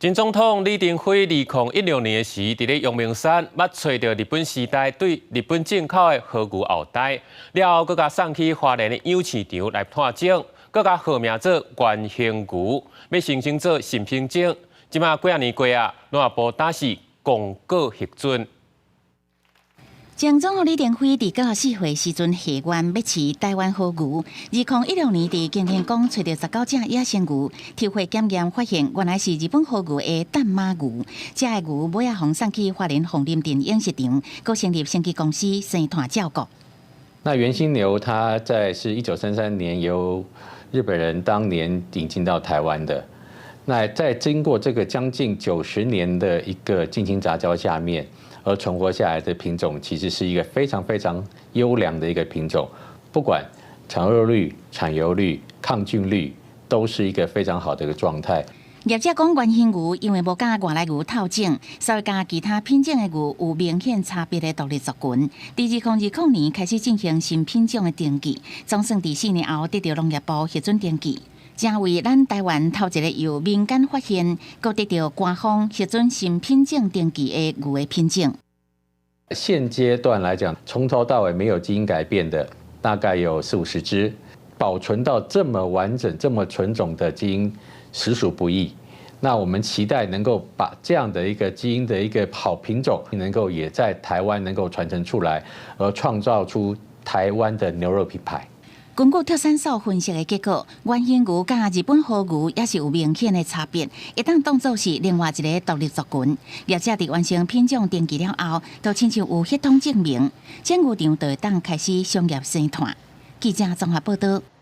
前總統李登輝2016年時，佇咧陽明山捌揣著日本時代對日本進口的和牛後代，了後閣共送去花蓮的養飼場來湠種，閣共號名做原型牛，欲申請做新品種。這馬幾仔年過啊，農業部今時公告核准。前總統李登輝佇94歲時陣下願欲飼臺灣和牛。2016年佇行天宮揣著19隻野生牛，抽血檢驗發現原來是日本和牛的淡馬牛。這个牛尾仔予送去花蓮鳳林鎮養殖場，閣成立生技公司生湠照顧。那原型牛，它在是1933年由日本人當年引進到台灣的。那在經過這個將近90年的一個近親雜交下面，而存活下來的品種，其實是一個非常非常優良的一個品種，不管產肉率、產油率、抗菌率，都是一個非常好的一個狀態。業者講，原型牛因為無佮外來牛鬥種，所以佮其他品種的牛有明顯差別的獨立族群。佇2020年開始進行新品種的登記，總算佇4年後得著農業部核准登記，成為咱臺灣頭一个由民間發現，閣得著官方核准新品種登記的牛的品種。現階段來講，從頭到尾沒有基因改變的，大概有四五十隻，保存到這麼完整、這麼純種的基因，實屬不易。那我們期待能夠把這樣的一個基因的一個好品種，能夠也在台灣能夠傳承出來，而創造出台灣的牛肉品牌。根據特產所分析的結果，原型牛佮日本和牛也是有明顯的差別，會當當做是另外一个獨立族群。業者佇完成品種登記了後，就親像有血統證明，養牛場就會當開始商業生湠。記者綜合報道。